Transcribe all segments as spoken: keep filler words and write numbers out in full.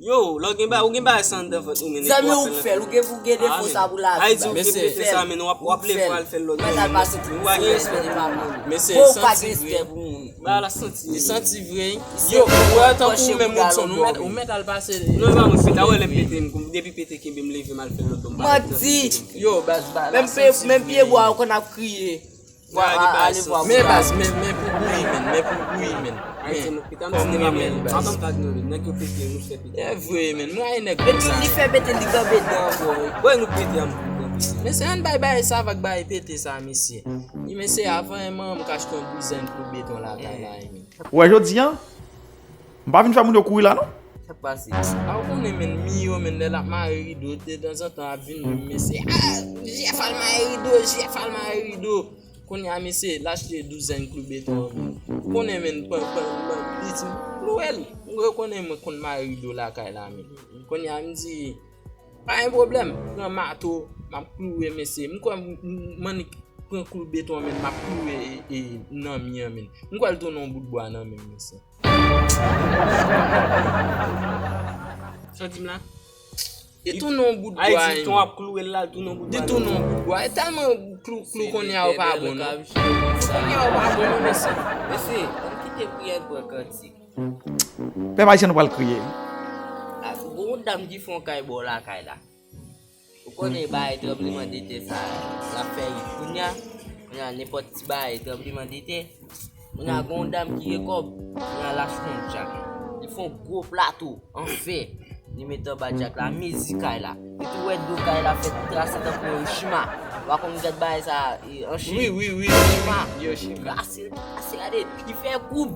Yo, lè w gen bagay, ou gen bagay sa anndan vant ou, men nèg Zanmi yo ou ap fè fè l, ou gen pou gen defo sa pou lavi. Ay di ou gen Mesye. Pete sa, men w ap w ap leve al fè l lòt bò, men ou pa gen respè pou moun. Mesye, Bon, ou pa santi gen respè vre. Pou moun. Bagay la santi. Li santi vre. Se Yo, pou wè tankou panche ou menm bouda Woodson, lòt ou mèt bò. Ou mèt al pase. Non, e pa mwen, Pete, a wè lè m pete m, depi Pete kenbe m, leve m al fè l lòt bò, m pa Manti. Yo, baz, bagay la Menm pye, santi menm pye vre. Bwa ou konn ap kriye. Gade bagay Ale vwa santi. Men baz, men, men pou bouyi, men, men pou bouyi, men. Ay, se Men, mwen, Pete, m kòm di mwen devan menm, men. Baz. Avan m pa di nou, nèg yo pete, nou fè pete. E vre, men, mwen ay nèg Epi konsa. Li fè pete, li kanpe dan bò. Wè nou pete a m pou kanpe. Men se ann bay bagay sa avèk bagay pete sa, mesye. Li, mesye, avan yon manman m ka achte yon douzèn klou beton lakay la, men. Ou wè jodi a, m pa vin fè moun yo kouri la non. Sa k pase? A ou konnen, men, mi yo, men, lè l ap mare rido, detanzantan ap vin menm, mesye. Ah, Jeff al mare rido, Jeff al mare rido. Kounye a, mesye, l achte douzèn klou beton an, men. Ou konnen, men, pan, pan, pan, li di m, "Klou el." Mwen konnen mwen konn mare rido lakay la, men. Kounye a, m di, "Pa gen pwoblèm, pran mato, m ap klouwe, mesye." M kwè m, m, m annik pran klou beton an, men, m ap klouwe e, e, nan mi an, men. M kwè l tounen yon bout bwa nan men m, mesye. Sa w di m la? Li tounen yon bout Ay bwa, di ton ap klouwe l la, l tounen yon bout Li bwa. tounen yon bout bwa. E tèlman klou, klou kounye a yo pa bon, non. Kounye a yo pa bon, non, mesye. Mesye, ann kite priyè n pran kantik. Pèp ayisyen nou pral kriye. A, gon yon dam ki fè yon kay bò lakay la. Ou konnen bagay tranblemanntè sa, l ap fè ri kounye a. Kounye a, nenpòt ti bagay tranblemanntè. Kounye a, gon yon dam ki gen kòb. Kounye a, l achte yon djak. Li fè yon gwo plato an fè. Li mete anba djak la, mezi kay la. Epi ou wè do kay la fè trase tankou yon chima. Ou pa konn gad bagay sa, e, an Chin. Wi, wi, wi. Chima. Yo, chima. Trase, trase, gade. Li fè koub.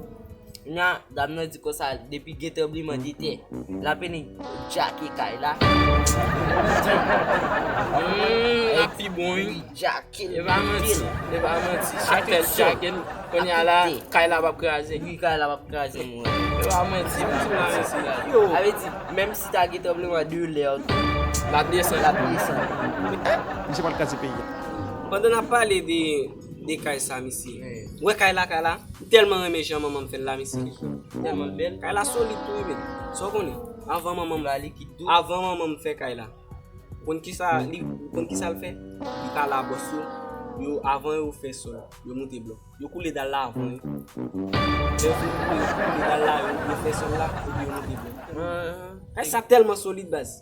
Kounye a, dam nan di konsa, depi gen tranblemanntè, l ap vini djake kay la. Hmm, l ap pi bon, wi. Li djake l. E pa manti, e pa manti. Chak lè l djake l, kounye a la, kay la p ap kraze. Wi, kay la p ap kraze, mwen. E pa manti, m di w la, mesye. Yo, A vle di, menm si ta gen tranbleman de lè, L ap desann. L ap desann. Misye pral kraze peyi a. Pandan n ap pale de, de kay sa, mesye. Ou wè kay la, kay la? M tèlman renmen jan manman m fè l la, mesye. Tèlman l bèl. Kay la solid tou, wi, men. Sa w konnen? Avan manman m, avan manman m fè kay la. Ou konn kisa, li, ou konn kisa l fè? Li pale a bòs yo. Yo, avan yo fè sòl, yo moute blòk. Yo koule dal la avan yo. Lè yo fin koule, yo koule dal la, yo, yo fè sòl la, epi yo moute blòk. Kay sa tèlman solid, baz.